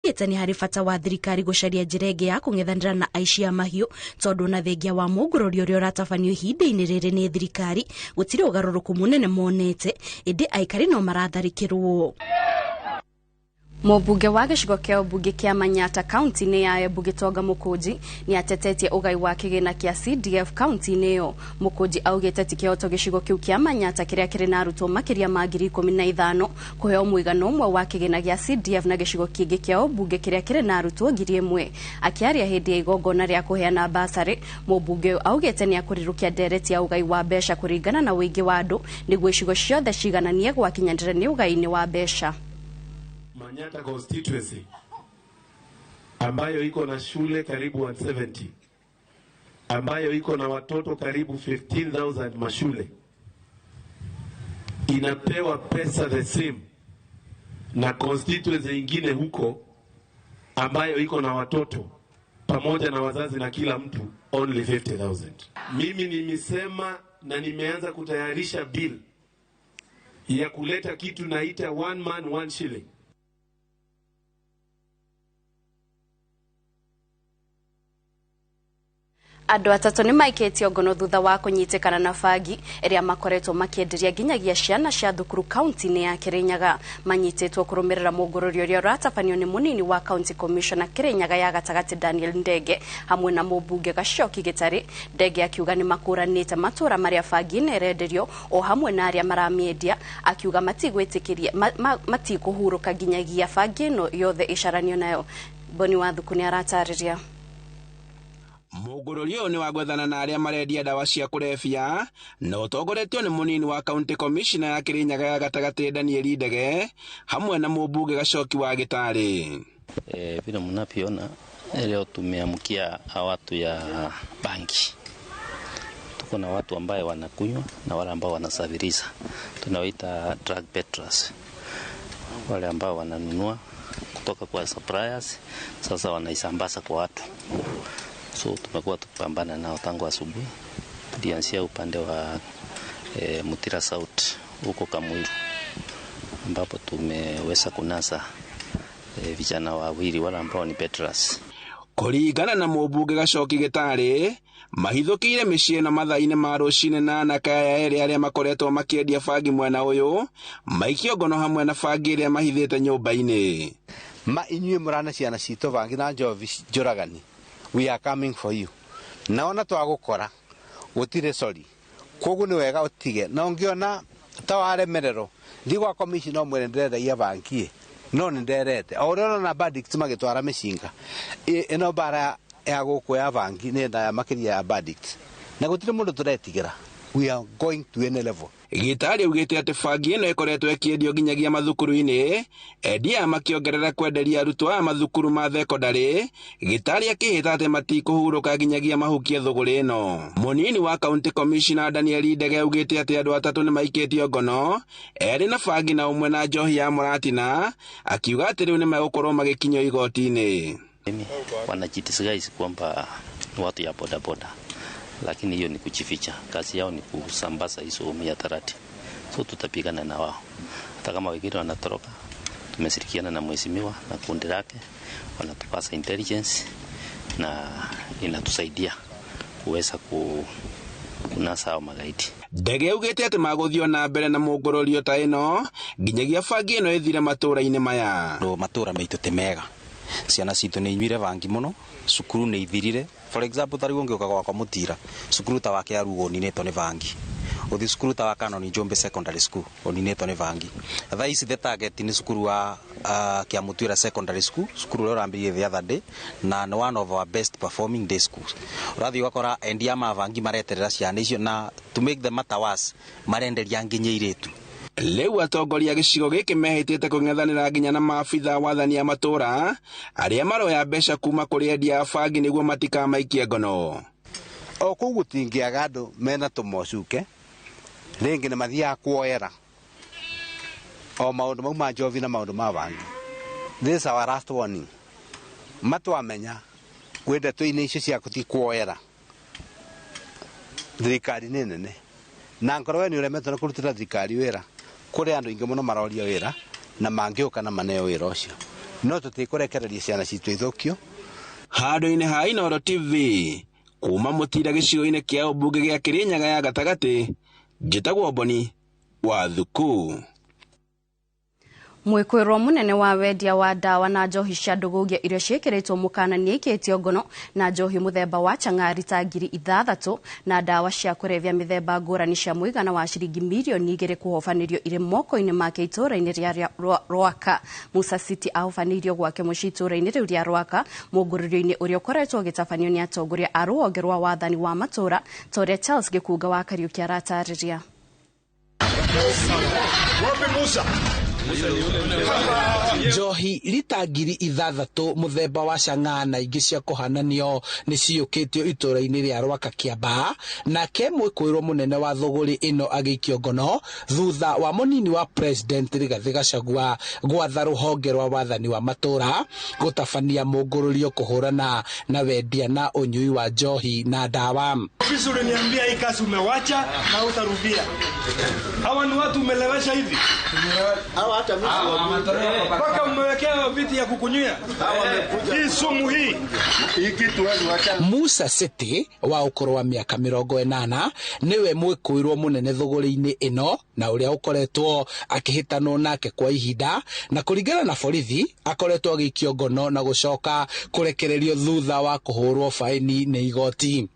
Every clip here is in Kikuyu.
Augĩte nĩ harĩ bata wa thirikari gũcaria njĩra ĩngĩ ya kũng'ethanĩra na aici a mahiũ, tondũ na thengia wa mũngũrũrio ũrĩa ũratabanio ihinda-inĩ rĩrĩ nĩ thirikari gũtirĩ ũgarũrũku mũnene monete, ĩndĩ aikari no maratharĩkĩrwo. Mũmbunge wa gĩcigo kĩa ũmbunge kĩa Manyata kaunti-inĩ ya Embu Gĩtonga Mũkũnji nĩ atetetie ũgai wa kĩgĩna kĩa CDF kaunti-inĩ ĩyo. Mũkũnji augĩte ti kĩhoto gĩcigo kĩu kĩa Manyata kĩrĩa kĩrĩ na arutwo makĩria ma 15,000 kũheo mũigana ũmwe wa kĩgĩna gĩa CDF na gĩcigo kĩngĩ kĩa ũmbunge kĩrĩa kĩrĩ na arutwo 1,000. Akĩaria hĩndĩ ya igongona rĩa kũheana basarĩ, mũmbunge ũyũ augĩte nĩ akũrirũkia ndereti ya ũgai wa mbeca kũringana na ũingĩ wa andũ nĩguo icigo ciothe cigananie gwakinyanĩra nĩ ũgai-inĩ wa mbeca. Manyata constituency ambayo iko na shule karibu 170, ambayo iko na watoto karibu 15,000 mashule, inapewa pesa the same na constituency ingine huko ambayo iko na watoto pamoja na wazazi na kila mtu only 50,000. Mimi nimesema na nimeanza kutayarisha bill ya kuleta kitu naita one man one shilling. Andũ atatũ nĩ maikĩtio ngono thutha wa kũnyitĩkana na bangi ĩrĩa makoretwo makĩenderia nginyagia ciana cia thukuru kaunti-inĩ ya Kirinyaga. Manyitĩtwo kũrũmĩrĩra mũngũrũrio ũrĩa ũratabanio nĩ mũnini wa county commissioner Kirinyaga ya gatagatĩ Daniel Ndege hamwe na mũmbunge Gacoki Gĩtarĩ. Ndege akiuga nĩ makũranĩte matũra marĩa bangi ĩno ĩrenderio o hamwe na arĩa maramĩendia, akiuga matigwĩtĩkĩria matikũhurũka nginyagia bangi ĩno yothe ĩcaranio nayo. Boni Wathuku nĩ aratarĩria. Mũngũrũrio ũyũ nĩ wa gwethana na arĩa marendia ndawa cia kũrebia na ũtongoretio nĩ mũnini wa county commissioner ya Kirinyaga ya gatagatĩ Daniel Ndege hamwe na mũmbunge Gacoki wa Gĩtarĩ. Vile mnavyoona leo tumeamkia watu ya bangi. Tuko na watu ambaye wanakunywa na wale ambao wanasafirisha, tunawaita drug peddlers, wale ambao wananunua kutoka kwa suppliers, sasa wanaisambaza kwa watu. So tumekuwa tukipambana nao tangu asubuhi. Tulianzia upande wa Mutira South huko Kamwiru, ambapo tumeweza kunasa vijana wawili wale ambao ni peddlers. Kũringana na mũmbunge Gacoki Gĩtarĩ, mahithũkĩire mĩciĩ na mathaa-inĩ ma rũcinĩ na anake aya erĩ arĩa makoretwo makĩendia bangi mwena ũyũ maikio ngono hamwe na bangi ĩrĩa mahithĩte nyũmba-inĩ. Ma inyuĩ mũrana ciana citũ bangi na njovi njũragani, we are coming for you. Naona twagũkora gũtirĩ sorry, koguo nĩ wega ũtige, na ũngĩona ta waremererwo thiĩ gwa commissioner ũmwĩre ndĩrenda bangi no nĩ nderete o ũrĩa ũrona bandits magĩtwara mĩcinga ĩno mbara ya gũkũ ya bangi nĩ ndaya makĩria ya bandits, na gũtirĩ mũndũ tũretigĩra. We are going to any level. Gĩtarĩ augĩte atĩ bangi ĩno ĩkoretwo ĩkĩendio nginyagia mathukuru-inĩ, endia makĩongerera kwenderia arutwo a mathukuru ma thekondarĩ. Gĩtarĩ akĩhĩta atĩ matikũhurũka nginyagia mahukie thũgũrĩ ĩno. Mũnini wa county commissioner Daniel Ndege augĩte atĩ andũ atatũ nĩ maikĩtio ngono, erĩ na bangi na ũmwe na njohi ya mũratina, akiuga atĩ rĩu nĩ megũkorwo magĩkinyio igoti-inĩ. Wanajidisguise kwamba ni watu ya bodaboda, lakini hiyo ni kujificha. Kazi yao ni kusambaza hizo mihadarati. So tutapigana na wao. Hata kama wengine wanatoroka, tumeshirikiana na mheshimiwa na kundi lake, wanatupasa intelligence na inatusaidia kuweza kunasa hao magaidi. Ndege augĩte atĩ magũthiĩ na mbere na mũngũrũrio ta ĩno nginyagia bangi ĩno ĩthire matũra-inĩ maya. Andũ matũra maitũ ti mega, ciana citũ nĩ inyuire bangi mũno, cukuru nĩ ithirire. For example, ta rĩu ũngĩũka gwakwa Mũtira, cukuru ta wa Kĩarugo ũninĩtwo nĩ bangi. Ũthiĩ cukuru ta wa Canon Njũmbĩ Secondary School ũninĩtwo nĩ bangi. Thaa ici the target nĩ cukuru wa Kĩamũtuĩra Secondary School, cukuru ũrĩa ũrambĩrĩirie the other day, na nĩ one of our best performing day schools. Ũrathiĩ ũgakora endia ma bangi mareterera ciana icio, na to make the matter worse, marenderia nginya airĩtu. Rĩu atongoria gĩcigo gĩkĩ mehĩtĩte kũng'ethanĩra nginya na maabitha wathani a matũra arĩa maroya mbeca kuma kũrĩ endia a bangi nĩguo matikamaikie ngono. O kũu gũtingĩaga andũ mena tũmocuke, rĩngĩ nĩ mathiaga kuoera o maũndũ mau ma njovi na maũndũ ma bangi. This is our last warning. Matwamenya kwĩ ndeto-inĩ icio ciaku ti kuoera, thirikari nĩ nene, na ngorwo we nĩ ũremetwo nĩ kũrutĩra thirikari wĩra, kũrĩ andũ aingĩ mũno maroria wĩra na mangĩũka na maneo wĩra ũcio. No tũtikũrekereria ciana citũ ithũkio. Handũ-inĩ ha Inooro TV kuma Mũtira gĩcigo-inĩ kĩa ũmbunge gĩa Kĩrĩnyaga ya gatagatĩ, njĩtagwo Boni wa Thuku. Mwĩkwĩrwo mũnene wa wendia wa ndawa na njohi cia ndũgũgĩa iria ciĩkĩrĩtwo mũkana nĩaikĩtio ngono na njohi mũthemba wa chang'ari ta 6,000 na ndawa cia kũrebia mĩthemba ngũrani cia mũigana wa ciringi mirioni 2 kũhobanĩrio irĩ moko-inĩ make itũũra-inĩ rĩa Rwaka. Musa City ahobanĩirio gwake mũciĩ itũũra-inĩ rĩu rĩa Rwaka mũngũrũrio-inĩ ũrĩa ũkoretwo ũgĩtabanio nĩ atongoria a rũhonge rwa wathani wa matũũra ta ũrĩa Charles Gĩkunga wa Kariũki aratarĩria. Njohi rita 6,000 mũthemba wa chang'aa na ingĩ cia kũhananio nĩ ciyũkĩtio itũũra-inĩ rĩa Rwaka Kĩambaa, nake mwĩkũĩrwo mũnene wa thũgũrĩ ĩno agĩikio ngono thutha wa mũnini wa President Rigathĩ Gachagua gwatha rũhonge rwa wathani wa matũũra gũtabania mũngũrũrio kũhũrana na wendia na ũnyui wa njohi na ndawa. Ofisi uliniambia hii kazi umewacha na utarudia. Hawa ni watu umelewesha hivi. Mpaka umewekea viti ya kukunyia. Hii sumu hii. Musa City wa ũkũrũ wa mĩaka 80 nĩwe mwĩkũĩrwo mũnene thũgũrĩ-inĩ ĩno na ũrĩa ũkoretwo akĩhĩtanwo nake kwa ihinda, na kũringana na borithi akoretwo agĩikio ngono na gũcoka kũrekererio thutha wa kũhũrwo faini nĩ igoti.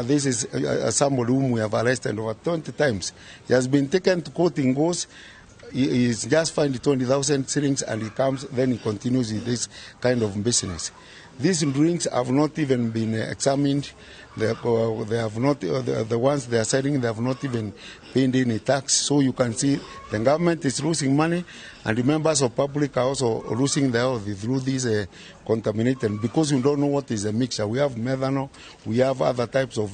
This is somebody whom we have arrested over 20 times. He has been taken to court in Gos. He is just fined 20,000 shillings and he comes, then he continues with this kind of business. These drinks have not even been examined. They have not, the ones they are selling, they have not even paid any tax. So you can see the government is losing money, and the members of public are also losing their health through these contaminated, because we don't know what is a mixture. We have methanol, we have other types of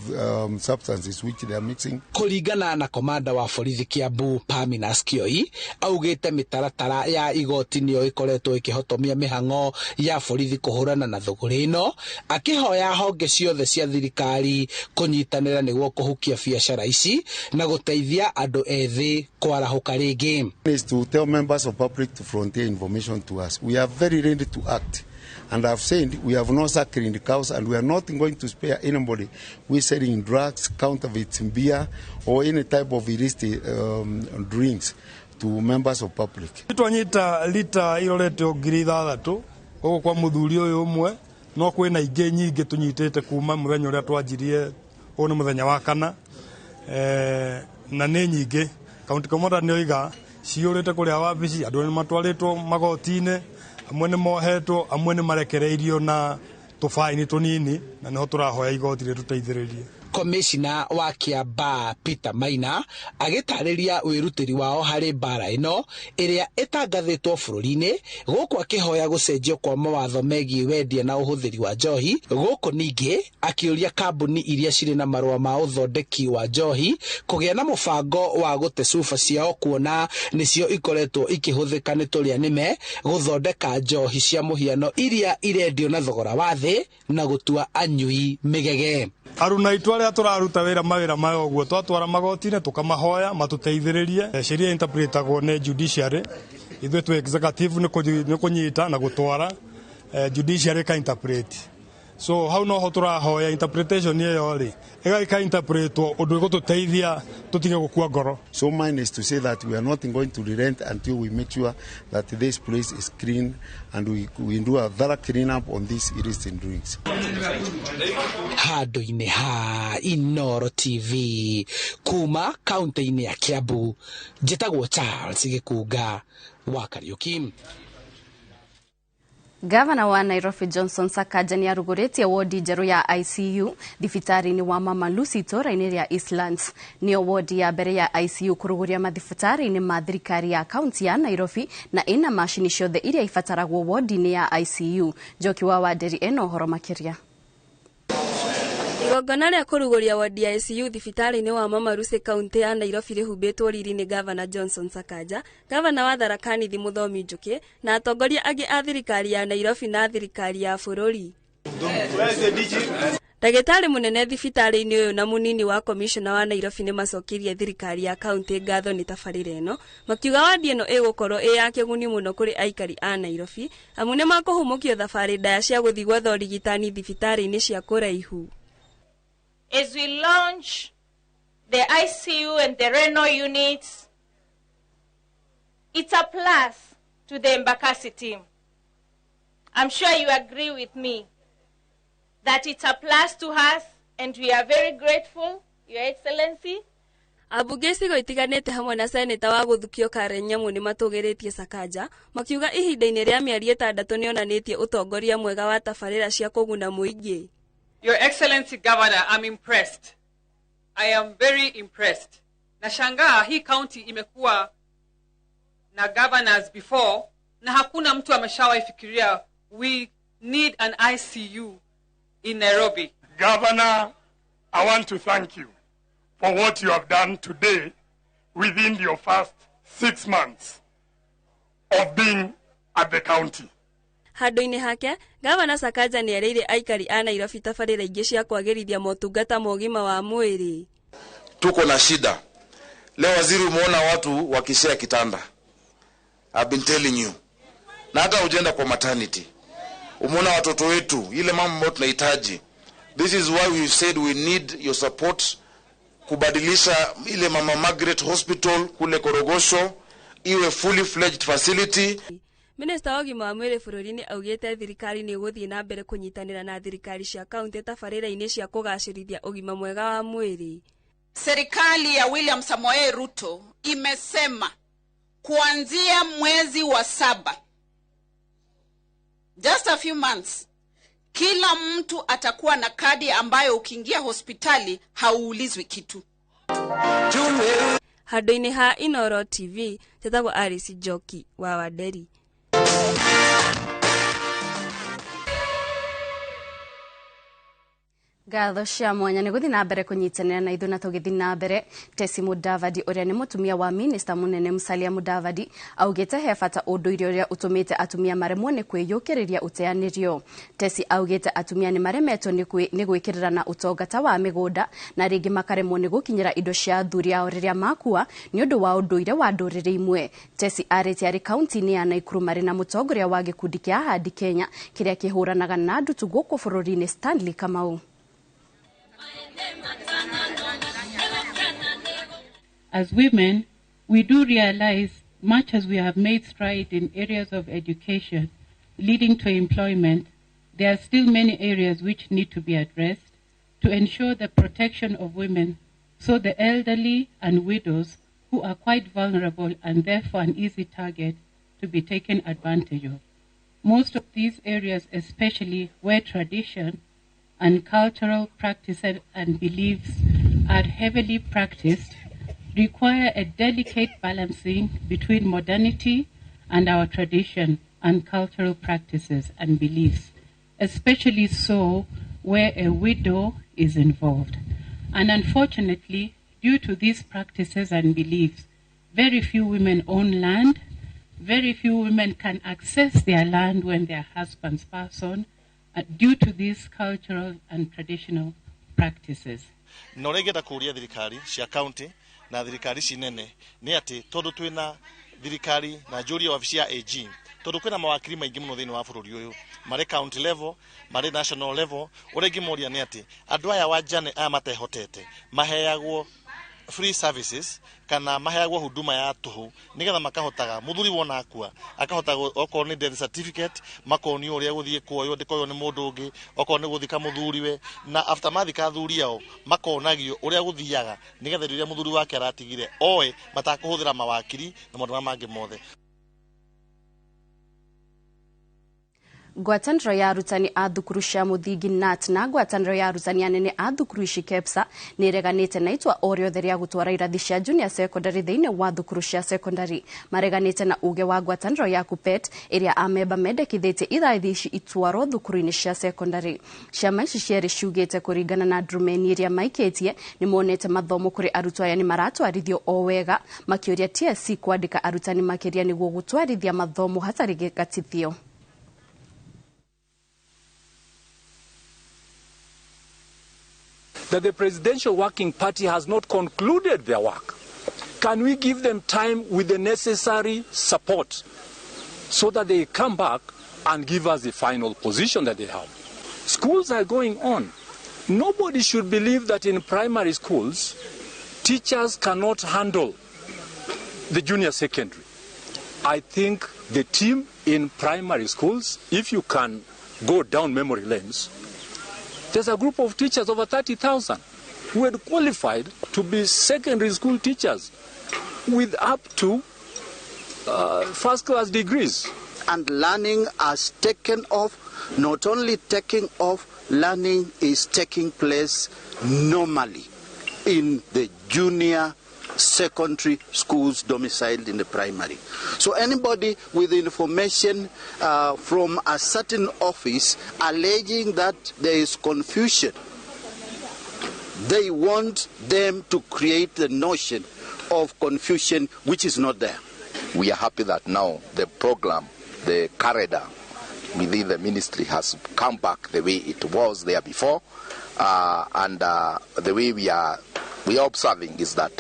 substances which they are mixing. Kũringana na komanda wa borithi Kiambu Paminas Kioi augĩte mĩtaratara ya igoti nĩyo ĩkoretwo ĩkĩhotomia mĩhang'o ya borithi kũhũrana na thũgũrĩ ĩno, akĩhoya honge ciothe cia thirikari kũnyitanĩra nĩguo kũhukia biacara ici na gũteithia andũ ethĩ kwarahũka rĩngĩ. Is to tell members of public to frontier information to us. We are very ready to act. And I've said we have no suckling cows, and we are not going to spare anybody who is selling drugs, counterfeit beer, or any type of illicit drinks to members of public. Twanyita lita iroretwo 6,000 gũkũ kwa mũthuri ũyũ ũmwe, no kwĩna ingĩ nyingĩ tũnyitĩte kuma mũthenya ũrĩa twanjirie, ũyũ nĩ mũthenya wa kana, na nĩ nyingĩ. County Commander nĩ oiga ciyũrĩte kũrĩa wabici, andũ nĩ matwarĩtwo magoti-inĩ, amwe nĩ mohetwo, amwe nĩ marekereirio na tũbaini tũnini, na nĩho tũrahoya igoti rĩtũteithĩrĩrie. Komishina wa Kiambaa Peter Maina agĩtarĩria wĩrutĩri wao harĩ mbara ĩno ĩrĩa ĩtangathĩtwo bũrũri-inĩ, gũkũ akĩhoya gũcenjio kwa mawatho megiĩ wendia na ũhũthĩri wa njohi. Gũkũ ningĩ akĩũria kambuni iria cirĩ na marũa ma ũthondeki wa njohi kũgĩa na mũbango wa gũte cuba ciao, kuona nĩcio ikoretwo ikĩhũthĩka nĩ tũrĩa nĩme gũthondeka njohi cia mũhiano iria irendio na thogora wa thĩ na gũtua anyui mĩgege. Aruna itũ arĩa tũraruta wĩra mawĩra maya ũguo twatwara magoti-inĩ tũkamahoya matũteithĩrĩrie. Sheria interpretagwo nĩ judiciary, ithuĩ twĩ executive nĩ kũnyita na gũtwara, judiciary ka interpret. So hau noho tũrahoya interpretation ĩyo rĩ ĩgagĩka interpretwo ũndũ ĩgũtũteithia tũtige gũkua ngoro. So mine is to say that we are not going to relent until we make sure that this place is clean and we do a thorough clean up on these illicit drinks. Handũ-inĩ ha Inooro TV kuma kaunti-inĩ ya Kiambu, njĩtagwo Charles Gĩkunga wa Kariũki. Gavana wa Nairobi Johnson Sakaja nĩ arugũrĩtie wodi njerũ ya ICU thibitarĩ-inĩ wa Mama Lucy itũũra-inĩ rĩa Eastlands. Nĩyo wodi ya mbere ya ICU kũrugũria mathibitarĩ-inĩ ma thirikari ya kaunti ya Nairobi, na ĩna macini ciothe iria ibataragwo wodi-inĩ ya ICU. Njoki wa Wanderi ena ũhoro makĩria. Igongona rĩa kũrugũria wodi ya ICU thibitarĩ-inĩ wa Mama Lucy kaunti ya Nairobi rĩhumbĩtwo riri nĩ Gavana Johnson Sakaja, Gavana wa Tharaka Nithi Mũthomi Njũkĩ, na atongoria angĩ a thirikari ya Nairobi na thirikari ya bũrũri. Ndagĩtarĩ mũnene thibitarĩ-inĩ ũyũ na mũnini wa komishona wa Nairobi nĩ macokirie thirikari ya kaunti ngatho nĩ tabarĩra ĩno, makiuga wadi ĩno ĩgũkorwo ĩ ya kĩguni mũno kũrĩ aikari a Nairobi, amu nĩ makũhumũkio thabarĩ ndaya cia gũthiĩ gwetha ũrigitani thibitarĩ-inĩ cia kũraihu. As we launch the ICU and the renal units, it's a plus to the Embakasi team. I'm sure you agree with me that it's a plus to us, and we are very grateful, Your Excellency. Ambunge icigo itiganĩte hamwe na seneta wa gũthukio Karen Nyamu nĩ matũgĩrĩtie Sakaja, makiuga ihinda-inĩ rĩa mĩeri 6 nĩonanĩtie ũtongoria mwega wa tabarĩra cia kũguna mũingĩ. Your Excellency Governor, I'm impressed. I am very impressed. Nashangaa hii county imekuwa na governors before na hakuna mtu ameshawahi fikiria we need an ICU in Nairobi. Governor, I want to thank you for what you have done today within your first 6 months of being at the county. Handũ-inĩ hake, Gavana Sakaja nĩ erĩire aikari a Nairobi tabarĩra ingĩ cia kwagĩrithia motungata ma ũgima wa mwĩrĩ. Tuko na shida. Leo waziri, umeona watu wakishare kitanda. I've been telling you. Na hata ujenda kwa maternity. Umeona watoto wetu, ile mambo ambayo tunahitaji. This is why we said we need your support kubadilisha ile Mama Margaret Hospital kule Korogosho iwe fully fledged facility. Minista wa ũgima wa mwĩrĩ bũrũri-inĩ augĩte thirikari nĩ ĩgũthiĩ na mbere kũnyitanĩra na thirikari cia kaunti tabarĩra-inĩ cia kũgacĩrithia ũgima mwega wa mwĩrĩ. Serikali ya William Samoei Ruto imesema kuanzia mwezi wa 7, just a few months, kila mtu atakuwa na kadi ambayo ukiingia hospitali hauulizwi kitu. Handũ-inĩ ha Inooro TV, njĩtagwo Alice Njoki wa Wanderi. Ngatho cia mwanya nĩ gũthiĩ na mbere kũnyitanĩra na ithuĩ na tũgĩthiĩ na mbere. Tesi Mudavadi ũrĩa nĩ mũtumia wa minista mũnene Musalia Mudavadi augĩte he bata ũndũire ũrĩa ũtũmĩte atumia maremwo nĩ kwĩyũkĩrĩria ũteanĩrio. Tesi augĩte atumia nĩ maremetwo nĩ gwĩkĩrĩra na ũtonga ta wa mĩgũnda na rĩngĩ makaremwo nĩ gũkinyĩra indo cia athuri ao rĩrĩa makua nĩ ũndũ wa ũndũire wa ndũrĩrĩ imwe. Tesi arĩte arĩ kaunti-inĩ ya Nakuru marĩ na mũtongoria wa gĩkundi kĩa Ahadi Kenya kĩrĩa kĩhũranaga na ndutu gũkũ bũrũri-inĩ Stanley Kamau. As women, we do realize, much as we have made strides in areas of education leading to employment, there are still many areas which need to be addressed to ensure the protection of women, so the elderly and widows who are quite vulnerable and therefore an easy target to be taken advantage of. Most of these areas, especially where tradition and cultural practices and beliefs are heavily practiced, require a delicate balancing between modernity and our tradition and cultural practices and beliefs, especially so where a widow is involved. And unfortunately, due to these practices and beliefs, very few women own land, very few women can access their land when their husbands pass on, due to these cultural and traditional practices. Na ũrĩa ingĩenda kũũria thirikari cia county na thirikari ici nene nĩ atĩ tondũ twĩna thirikari na njũrie wabici ya AG, tondũ kwĩna mawakiri maingĩ mũno thĩinĩ wa bũrũri ũyũ, marĩ county level, marĩ national level, ũrĩa ingĩmoria nĩ atĩ andũ aya wajane aya matehotete maheagwo free services kana maheagwo huduma ya tũhũ nĩgetha makahotaga mũthuri wona akua akahota okorwo nĩ death certificate makonio ũrĩa gũthiĩ kuoywo ndĩkoywo nĩ mũndũ ũngĩ, okorwo nĩ gũthika mũthuriwe, na after mathika athuri ao makonagio ũrĩa gũthiaga nĩgetha rĩrĩa mũthuri wake aratigire oe matakũhũthĩra mawakiri na maũndũ marĩa mangĩ mothe. Ngwatanĩro ya arutani a thukuru cia mũthingi KNUT na ngwatanĩro ya arutani anene a thukuru ici KEPSA nĩ ĩreganĩte na itua o rĩothe rĩa gũtwara irathi cia junior secondary thĩinĩ wa thukuru cia secondary. Mareganĩte na uge wa ngwatanĩro ya KUPPET ĩrĩa amemba mendekithĩtie irathi ici itwarwo thukuru-inĩ cia secondary. Ciama ici cierĩ ciugĩte kũringana na ndrumeni ĩrĩa maikĩtie nĩ monete mathomo kũrĩ arutwo aya nĩ maratwarithio o wega, makĩũria TSC kwandĩka arutani makĩria nĩguo gũtwarithia mathomo hatarĩ gĩgatithio. that the Presidential Working Party has not concluded their work. Can we give them time with the necessary support so that they come back and give us the final position that they have? Schools are going on. Nobody should believe that in primary schools, teachers cannot handle the junior secondary. I think the team in primary schools, if you can go down memory lanes, there's a group of teachers over 30,000 who had qualified to be secondary school teachers with up to first-class degrees. And learning has taken off. Not only taking off, learning is taking place normally in the junior secondary schools domiciled in the primary. So anybody with information from a certain office alleging that there is confusion, they want them to create the notion of confusion which is not there. We are happy that now the program, the calendar within the ministry has come back the way it was there before, and the way we are observing is that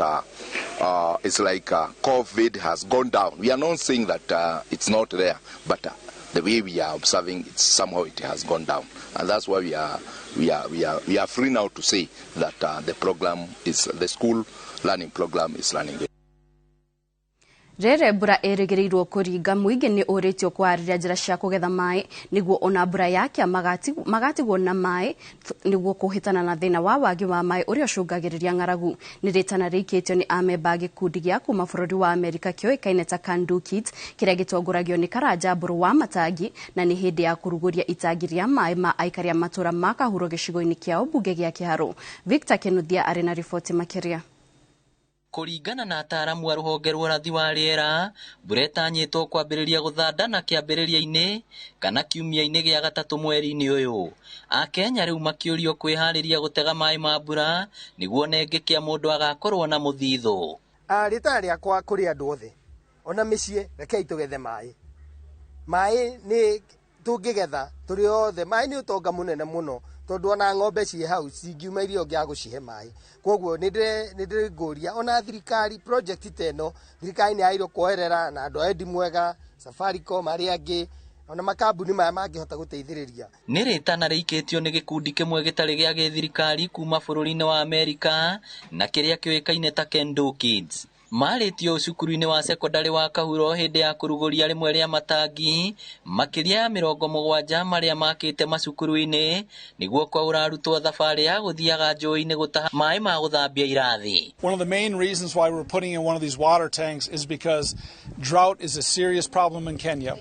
it's like COVID has gone down. We are not saying that it's not there, but the way we are observing, it's somehow it has gone down, and that's why we are free now to say that the program is the school learning program is running. Rere mbura ĩrĩgĩrĩirwo kũringa mũingĩ nĩ ũrĩtio kwarĩria njĩra cia kũgetha maĩ nĩguo ona mbura yakia magatigwo na maĩ nĩguo kũhĩtana na thĩna wa wagi wa maĩ ũrĩa ũcũngagĩrĩria ng'aragu. Nĩ rĩtana rĩikĩtio nĩ amemba a gĩkundi gĩa kuma bũrũri wa Amerika kĩũĩkaine ta Can-Do Kids kĩrĩa gĩtongoragio nĩ Karanja Mbũrũ wa Matangi, na nĩ hĩndĩ ya kũrugũria itangi rĩa maĩ ma aikari a matũra ma Kahuro gĩcigo-inĩ kĩa ũmbunge gĩa Kĩharũ. Victor Kinuthia arĩ na riboti makĩria. Kũringana na ataaramu a rũhonge rwa ũrathi wa rĩera, mbura ĩtanyĩtwo kwambĩrĩria gũthanda na kĩambĩrĩria-inĩ kana kiumia-inĩ gĩa gatatũ mweri-inĩ ũyũ. Akenya rĩu makĩũrio kwĩharĩria gũtega maĩ ma mbura nĩguo nengĩkĩa mũndũ agakorwo na mũthithũ. Rĩtana rĩakwa kũrĩ andũ othe ona mĩciĩ, rekei tũgethe maĩ. Maĩ nĩ tũngĩgetha tũrĩ othe, maĩ nĩ ũtonga mũnene mũno tondu ona ng'ombe ciĩ hau cingiuma irio ngĩa gũcihe maĩ. Koguo nĩ ndĩngũria ona thirikari project ta ĩno, thirikari nĩ yagĩrĩirwo kuoerera na andũ a Endi Mwega, Safaricom, arĩa angĩ ona makambuni maya mangĩhota gũteithĩrĩria. Nĩ rĩtana rĩikĩtio nĩ gĩkundi kĩmwe gĩtarĩ gĩa gĩthirikari kuma bũrũri-inĩ wa Amerika na kĩrĩa kĩũĩkaine ta Can-Do Kids. Marĩtio cukuru-inĩ wa sekondarĩ wa Kahuro hĩndĩ ya kũrugũria rĩmwe rĩa matangi makĩria ya 70 marĩa makĩte macukuru-inĩ nĩguo kwaũra arutwo thabarĩ ya gũthiaga njũĩ-inĩ gũtaha maĩ ma gũthambia irathi. One of the main reasons why we're putting in one of these water tanks is because drought is a serious problem in Kenya,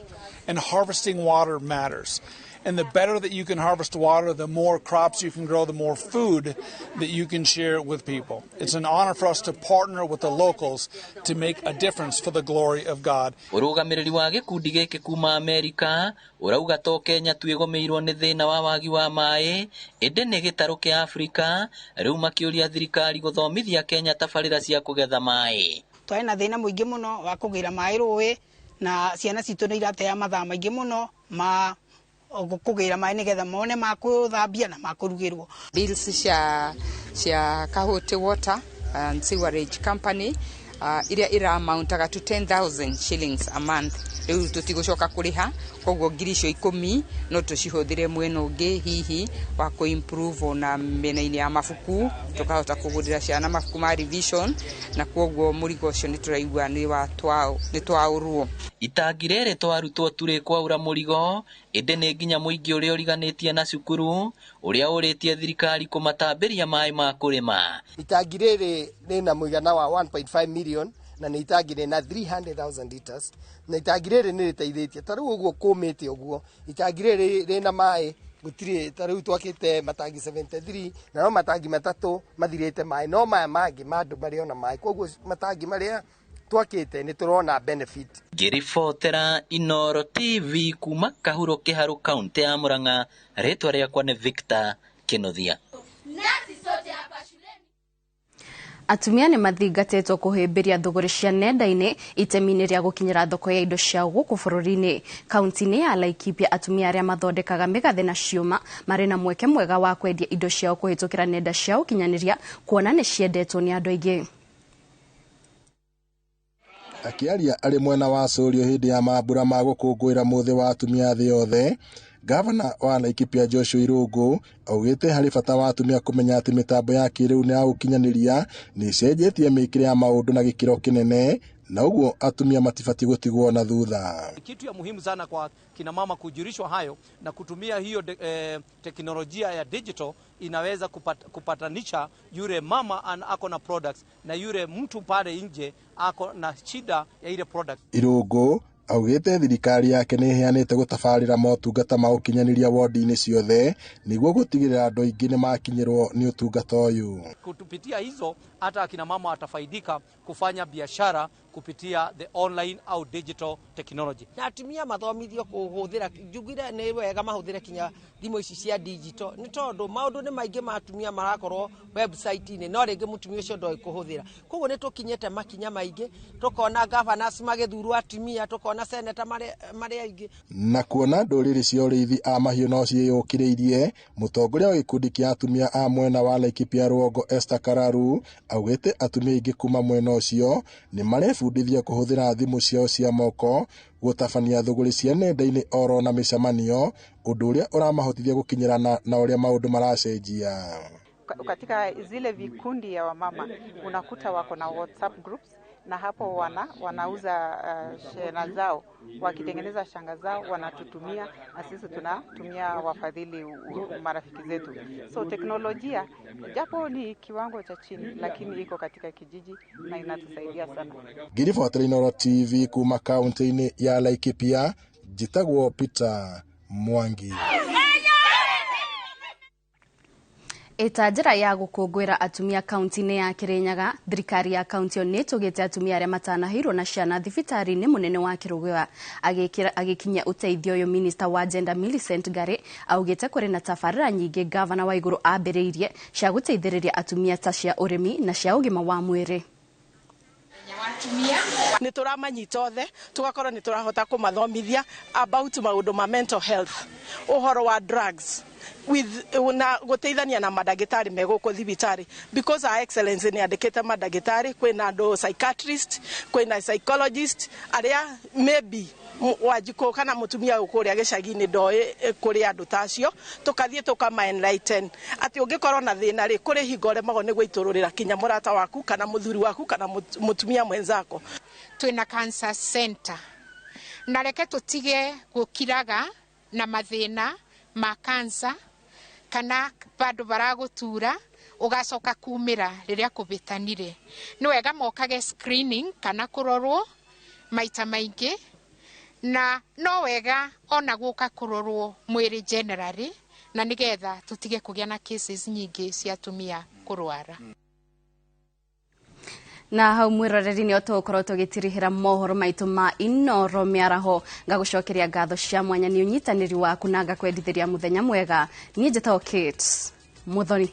and harvesting water matters. And the better that you can harvest water, the more crops you can grow, the more food that you can share with people. It's an honor for us to partner with the locals to make a difference for the glory of God. Ũrũgamĩrĩri wa gĩkundi gĩkĩ kuma Amerika ũrauga to Kenya twĩgũmĩirwo nĩ thĩna wa wagi wa maĩ, ĩndĩ nĩ gĩtarũ kĩa Afrika, rĩu makĩũria thirikari gũthomithia Kenya tabarĩra cia kũgetha maĩ. Twarĩ na thĩna mũingĩ mũno wa kũgĩra maĩ rũĩ, na ciana citũ nĩ iratea mathaa maingĩ mũno ma kũgĩra maĩ nĩgetha mone ma kũthambia na ma kũrugĩrwo. Bills cia Kahuti Water and Sewerage Company iria iramountaga to 10,000 shillings a month. Rĩu tũtigũcoka kũrĩha, koguo ngiri icio 10 no tũcihũthĩre mwena ũngĩ hihi wa kũ-improve ona mĩena-inĩ ya mabuku, tũkahota kũgũrĩra ciana mabuku ma revision, na koguo mũrigo ũcio nĩ tũraigua nĩ twaũrwo. Itangi rĩrĩ twarutwo turĩ kwaura mũrigo, ĩndĩ nĩ nginya mũingĩ ũrĩa ũriganĩtie na cukuru ũrĩa ũrĩtie thirikari kũmatambĩria maĩ ma kũrĩma. Itangi rĩrĩ rĩna mũigana wa 1.5 million na nĩ itangi rĩna 300,000 liters, na itangi rĩrĩ nĩ rĩteithĩtie ta rĩu ũguo kũmĩte ũguo, itangi rĩrĩ rĩna maĩ gũtirĩ, ta rĩu twakĩte matangi 73 na no matangi 3 mathirĩte maĩ, no maya mangĩ ma andũ marĩ ona maĩ, koguo matangi marĩa twakĩte nĩ tũrona benefit. Ngĩribotera Inooro TV kuma Kahuro Kĩharũ kaunti ya Murang'a, rĩtwa rĩakwa nĩ Victor Kinuthia. Atumia nĩ mathingatĩtwo kũhĩmbĩria thũgũrĩ cia nenda-inĩ itemi-inĩ rĩa gũkinyĩra thoko ya indo ciao gũkũ bũrũri-inĩ. Kaunti-inĩ ya Laikipia atumia arĩa mathondekaga mĩgathĩ na ciũma marĩ na mweke mwega wa kwendia indo ciao kũhĩtũkĩra nenda cia ũkinyanĩria kuona nĩ ciendetwo nĩ andũ aingĩ. Akĩaria arĩ mwena wa Sũũrio hĩndĩ ya mambura ma gũkũngũĩra mũthĩ wa atumia thĩ yothe, Gavana wa Laikipia Joshua Irũngũ augĩte harĩ bata wa atumia kũmenya atĩ mĩtambo ya kĩrĩu na ya ũkinyanĩria nĩ ĩcenjetie mĩkĩre ya maũndũ na gĩkĩro kĩnene na ũguo atumia matibatiĩ gũtigwo na thutha. Kitu ya muhimu sana kwa kina mama kujulishwa hayo na kutumia hiyo teknolojia ya digital inaweza kupatanisha yule mama ako na products na yule mtu pale nje ako na shida ya ile product. Irũngũ augĩte thirikari yake nĩ ĩheanĩte gũtabarĩra motungata ma ũkinyanĩria wodi-inĩ ciothe nĩguo gũtigĩrĩra andũ aingĩ nĩ makinyĩrwo nĩ ũtungata ũyũ. Kupitia hizo hata akina mama watafaidika kufanya biashara kupitia the online au digital technology. Na atumia mathomithio kuhuthira njugire nĩ wega mahuthire kinya thimũ ici cia digital nĩ tondũ maũndũ nĩ maingĩ ma atumia marakorwo website-inĩ no rĩngĩ mũtumia ũcio ndoĩ kũhũthĩra. Koguo nĩ tũkinyĩte makinya maingĩ, tũkona governors magĩthurwo atumia, tũkona senator marĩ aingĩ. Na kuona ndũrĩrĩ cia ũrĩithi a mahiũ no ciĩyũkĩrĩirie, mũtongoria wa gĩkundi kĩa atumia a mwena wa Laikipia Rũgongo Esther Kararu augĩte atumia aingĩ kuma mwena ũcio nĩ marebundithia kũhũthĩra thimũ ciao cia moko gũtabania thũgũrĩ cia nenda-inĩ oro na mĩcemanio, ũndũ ũrĩa ũramahotithia gũkinyĩrana na ũrĩa maũndũ maracenjia. Katika zile vikundi ya wamama unakuta wako na WhatsApp groups na hapo wanauza shena zao, wakitengeneza shanga zao wanatutumia na sisi tunatumia wafadhili marafiki zetu. So teknolojia japo ni kiwango cha chini lakini iko katika kijiji na inatusaidia sana. Ngiribotera Inooro TV kuma kaunti-inĩ ya Laikipia, njĩtagwo Peter Mwangi. Ĩta njĩra ya gũkũngũĩra atumia kaunti-inĩ ya Kirinyaga, thirikari ya kaunti ĩyo nĩ ĩtũgĩte atumia arĩa matanaheirwo na ciana thibitarĩ-inĩ mũnene wa Kĩrũgũya. Agĩkinyia ũteithio ũyũ, Minister wa Gender Millicent Ngari augĩte kũrĩ na tabarĩra nyingĩ gavana wa igũrũ ambĩrĩirie cia gũteithĩrĩria atumia ta cia ũrĩmi na cia ũgima wa mwĩrĩ. Nĩ tũramanyita othe tũgakorwo nĩ tũrahota kũmathomithia about maũndũ ma mental health, ũhoro wa drugs with na gũteithania na mandagĩtarĩ me gũkũ thibitarĩ, because our excellency nĩ andĩkĩte mandagĩtarĩ, kwĩna andũ psychiatrist, kwĩna psychologist arĩa maybe Wanjikũ kana mũtumia ũyũ kũrĩa gĩcagi-inĩ ndoĩ kũrĩ andũ ta acio, tũkathiĩ tũkama enlighten atĩ ũngĩkorwo na thĩna rĩ, kũrĩ hingo ũremagwo nĩ gũitũrũrĩra kinya mũrata waku kana mũthuri waku kana mũtumia mwenzako. Twĩna cancer center na reke tũtige gũkiraga na mathĩna ma cancer kana bandũ baragũtura ũgacoka kumĩra rĩrĩa kũbĩtanire. Nĩ wega mokage screening kana kũrorwo maita maingĩ, na no wega ona gũka kũrorwo mwĩrĩ generally, na nĩgetha tũtige kũgĩa na cases nyingĩ cia atumia kũrwara. Na hau mwiroreri nĩ tũgũkorwo tũgĩtirihĩra mohoro maitũ ma Inooro mĩaraho. Ngagũcokeria ngatho cia mwanya nĩ ũnyitanĩri waku na ngakwendithĩria mũthenya mwega. Niĩ njĩtagwo Kate Muthoni.